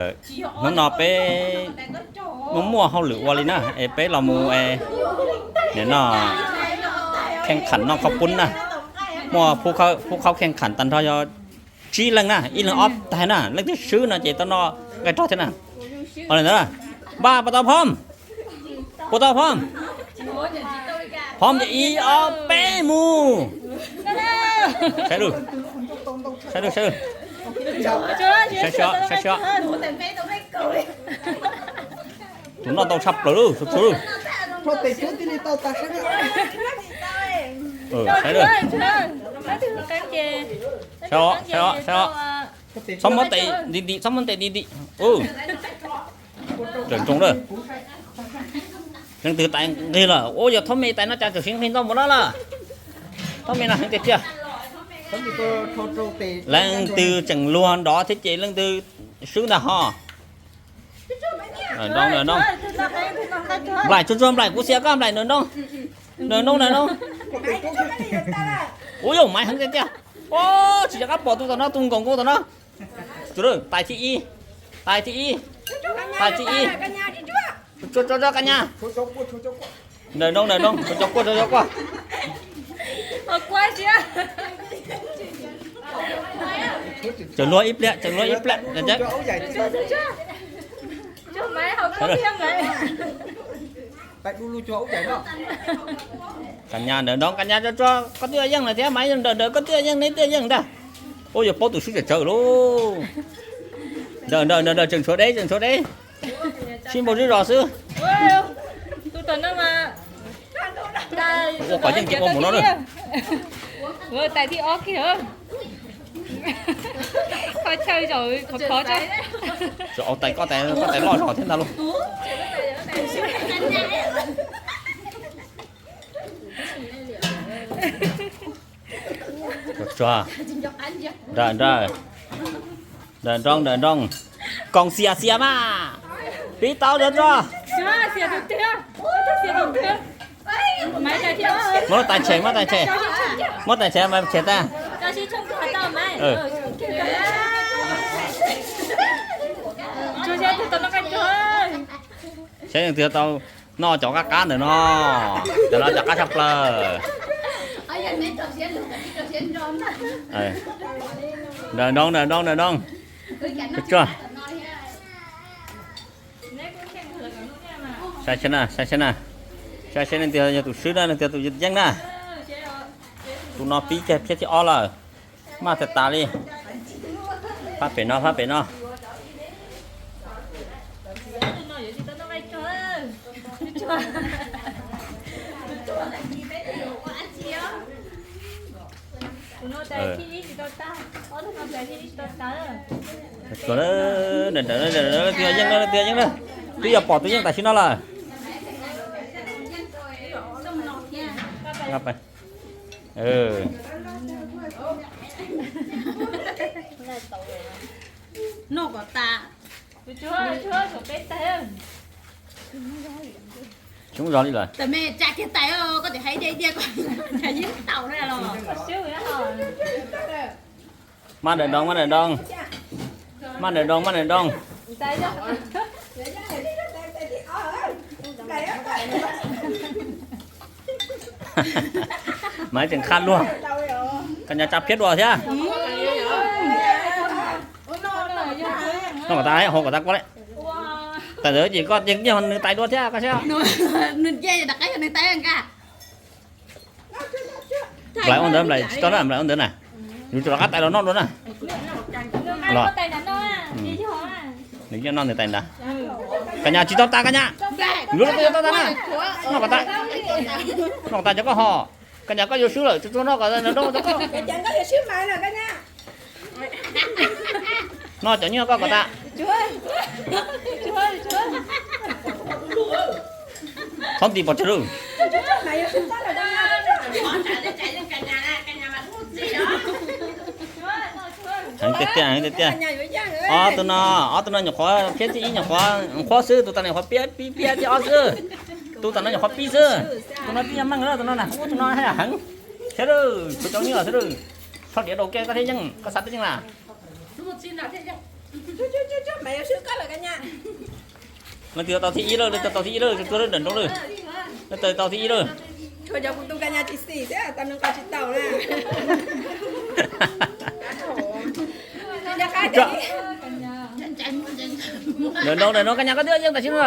Hnub no peb muaj muaj hauj lwm ua li na, es peb los mus, nim no kheej kham noj qhov pub na. Muaj phub qhaub kheej kham tag nrho yog tsib leej na, ib leeg ob taig na, leej twg swb no ces tau noj nqaij rog thiab na. Npaj puas tau phom? Puas tau phom? Phom ces ib ob peb mus. Saib lawm, saib lawm, saib lawm. Saib seb, saib seb. Tus noj ntau tshaj plaws lawm, txhua txhua lawm. Saib lawm. Saib os, saib os, saib os. Txhob muab tes dim dim, txhob muab tes dim dim. Tseem tsoo lawm. Leej twg tais nqig lawm? Ua yog Thoob Me tais no cas tseem siv nqig ntau npaum no lawm? Thoob Me no heev tiag tiag. Leej twg tseem luag nrov thiab ces leej twg swb ntag ho. Nplaim tsuag tsuag, nplaim, kuv xia koj, nplaim, nplaim, nplaim. Ua yog Maiv heev tiag tiag. Tsis rov qab pom tus tom no, tus nkaum nkaus tom no. Tais thib ib, tais thib ib, tais thib ib. Tsuag tsuag, Kab Nyas. Nraim nroo, nraim nroo, tsuag tsuag quaj, tsuag tsuag quaj. Tseem luag ib pliag, tseem luag ib pliag. Kab Nyas, nraim nroo, Kab Nyas, tsuag tsuag, koj twb yeej lawm thiab, Maiv nraim nraim, koj twb yeej, neb twb yeej ntag. Ua yog paub tus swb tsawv tsawv lauj. Nraim nraim nraim nraim, tseem tshuav deb, tseem tshuav deb. Sib npaug zej zos xwb. Ua qhov yeej tsis ua mus no na. Tais thib ob kiag. Kho chaw zaum khov khov tso. Tsuas ua tais, koj tais, koj tais loj zog thiab ntag lauj. Tsuag tsuag. Nraim nraim. Nraim nroo, nraim nroo. Koom xiam xiam mas. Pib tau tsuag tsuag. Muab tais tshem, muab tais tshem. Muab tais tshem mas tshem tag. Saib leej twg tau noj cov qab qab ntawm no. Cov no cov qab tshaj plaws. Nraim nroo, nraim nroo, nraim nroo. Tsuag tsuag. Saib seb na, saib seb na. Saib seb leej twg yog tus swb na, leej twg yog tus yeej na. Tus no pib kiag phiab thib ob lawm. Maj tas tas li. Phab pem no, phab pem no. Tsuag, leej twg yeej na, leej twg yeej na. Twb yog pom tus yeej tam sim no lawm. Xyoob zog li lawm. Maj nrawm nroos, maj nrawm nroos. Maj nrawm nroos, maj nrawm nroos. Maiv tseem qha luag. Koj nyob tsa phiab dua thiab. Noj kom tas, hau kom tas koj le. Tas ntawd ces koj yeej nws tais dua thiab koj saib. Nws yeej rov qab yog nws tais nka. Nplaim ua ntawd, Nplaim tsis tau na, Nplaim ua ntawd na. Yus tsis rov qab tais los noj dua na. Los, nws yeej noj nws tais ntag. Koj nyas tsis tau tas, koj nyas. Yuav los koj yuav tau tas na. Noj kom tas. Noj kom tas cov koj ho. Koj nyas koj yuav swb lawm, tsuag tsuag noj kom tas nroo cov koj. Noj cov nyuj koj kom tas. Txhob nti pov tseg lauj. Heev tiag tiag, heev tiag tiag. Ob tug no, ob tug no nyuam qhuav phiab thib ib nyuam qhuav qhuab xwb, tus tas no nyuam qhuav piab pib phiab thib ob xwb. Tus tas no nyuam qhuav pib xwb. Tus no twb yog meej lawm, tus no na, ub tus no heev. Thiab lauj, tshuav cov nyuj thiab lauj. Txhob diav daus kiag koj thiaj yeej, koj xav twb yeej na. Leej twg tau thib ib lawm, leej twg tau thib ib lawm, tsuag tsuag lawm nram nroog lawm. Leej twg tau thib ib lawm. Tsuag cov kuv tus ka nyas tsis xis thiab tau nws nqa tsis tau na. Nram nroog, nram nroog ka nyas koj twb yeej tam sim no.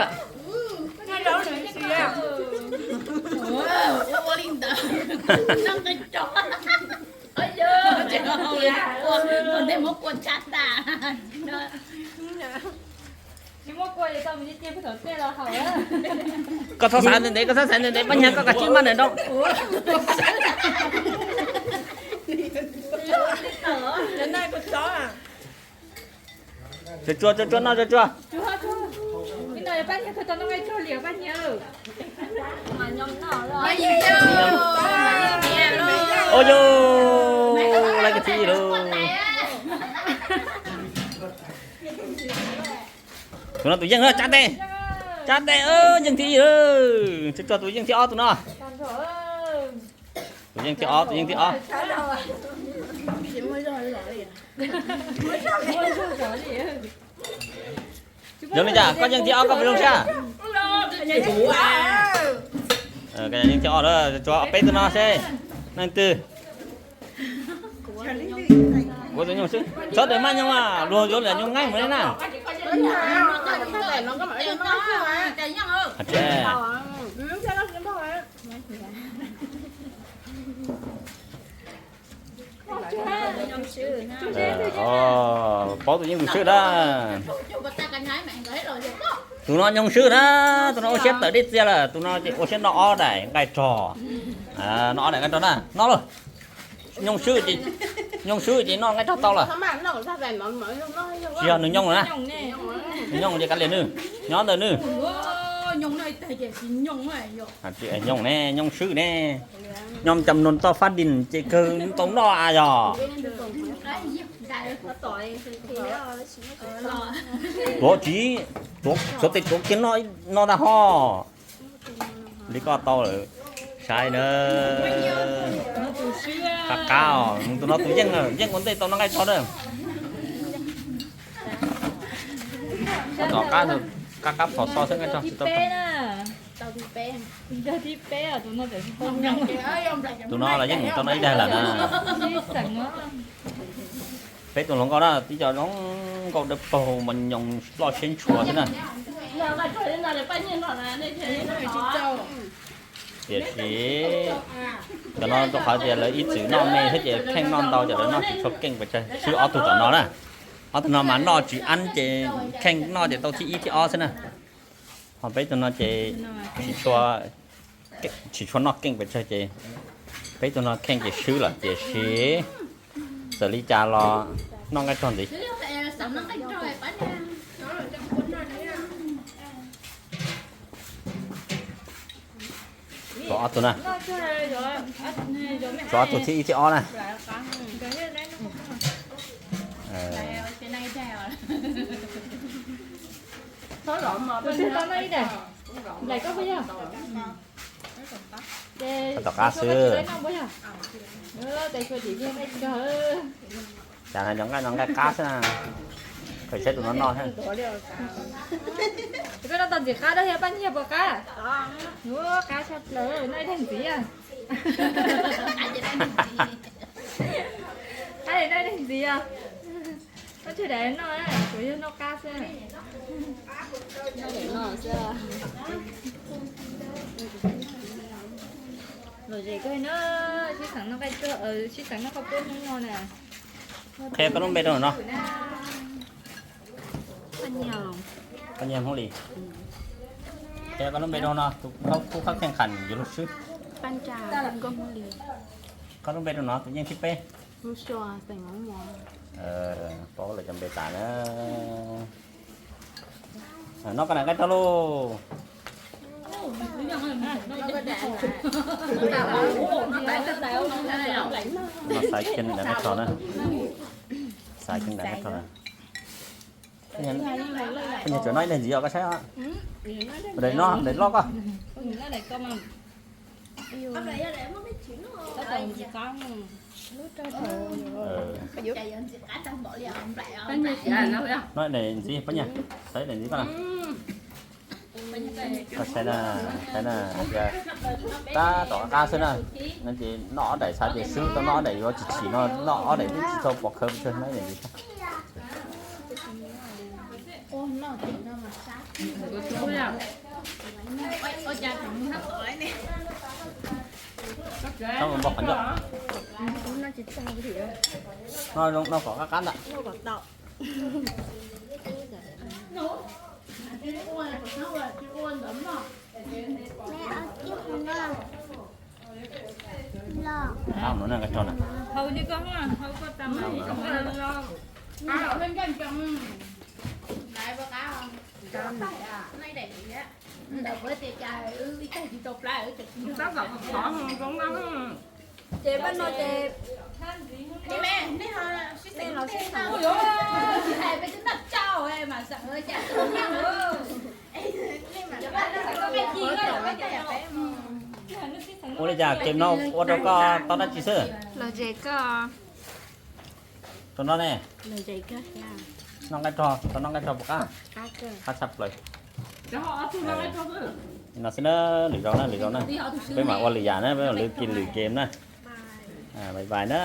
Koj txhob xav ntev ntev, koj txhob xav ntev ntev, pab nyag koj kav tsij maj nram nroog. Tsuag tsuag, tsuag tsuag, noj tsuag tsuag. Ua yus, lawv kwv tij lauj. Tus no tus yeej, tsa tes, tsa tes, yeej thib ib. Tsuag tsuag, tus yeej thib ob tus no. Tus yeej thib ob, tus yeej thib ob. Zoo li cas koj yeej thib ob koj puas zoo siab? Koj yeej thib ob lawm, tsuas peb tus no seb neeg twg. Kuv tus nyoog xwb, txhob tes maj nyoog mas luag yuav lawm nyoog nqaij mus li na. Paub tus yeej tus swb na. Tus no nyoog swb na, tus no ua siab tawm dej txias lawm, tus no ces ua siab noj ob daim nqaij rog. Noj ob daim nqaij rog na, noj lauj. Nyoog swb ces, nyoog swb ces noj nqaij rog tau lawm. Tsis yog nws nyoog na. Nws nyoog ces kav liam nws, nyob ntawm nws. Nyoog ne, nyoog swb ne. Nyob cam nus toj fab dis ces kawg tau noj a yog. Tuav tsis, tuav, xuav tes tuav kiag noj tag ho. Li koj tau lawm, saib na. Qab qab os, tus no tus yeej, yeej ua ntej tau noj nqaij rog na. Tom qab, qab qab phom xo xwb nqaij rog tsis tau. Tus no los yeej tau noj ib daig lawm na. Peb tus hluas nkauj na, tib co zoo nkauj dawb paug mas nyoos loj siab ntshua xwb na. Tiam sis cov no rau qhov tias lawv ib txwm noj me thiab ces kheej noj ntau ces lawv noj tsis tshua keej pes tsawg, swb ob tug tom no na. Ob tug no mas noj tsis an ces kheej noj ces tau thib ib thib ob xwb na. Ho peb tug no ces tsis tshua, tsis tshua noj keej pes tsawg ces peb tug no kheej ces swb lawm tiam sis txawm li cas los noj nqaij rog ntxiv. Tshuav ob tug na, tshuav ob tug thib ib thib ob na. Tom qab xwb. Cas no nqaij, no nqaij qab xwb na. Koj saib tus no noj thiab. Koj noj tau ntxim qab dab thiab, paj nyiaj puas qab? Qab tshaj plaws, noj ib daig ntxiv. Qab li noj ib daig ntxiv os. Koj tseg daim noj, tsuas yog noj qab xwb. Lom zem kawg na, sib xeem noj nqaij, sib xeem noj qhov peb hnub no na. Qhia koj lub npe rau no. Koj nyiag Hmoob Lis. Qhia koj lub npe rau no, tus khub khab kheej qhas yuav luag swb. Koj lub npe rau no, tus yeej thib peb. Paub lawv cov npe tas na. Noj koj daim nqaij rog lauj. Noj xaiv kiag daim nqaij rog na. Xaiv kiag daim nqaij rog na. Koj nyiag tsuas noj ib daim ntxiv os, koj saib os. Daim no, daim loj koj. Noj daim ntxiv pab nyiaj, saib daim ntxiv koj na. Saib na, saib na, tias tab tom qab xwb na, no ces noj ob daim xav tias swb tau noj ob daim yuav tsis chim no noj ob daim twb tsis tau pom khawv pes tsawg na. Tau npog qhov ncauj. No zoo no kom qab qab ntawm. Qab no na, nqaij rog na. Ces pab no ces Ua li cas kem no ua rau koj tau dab tsi xwb? Los zes koj. Rau no ne. Noj nqaij rog, tau noj nqaij rog puas qab? Qab tshaj plaws. No xwb na, lwm zaus na, lwm zaus na. Peb mam ua lwm yam na, peb mam lwm kem, lwm kem na. Bye bye na.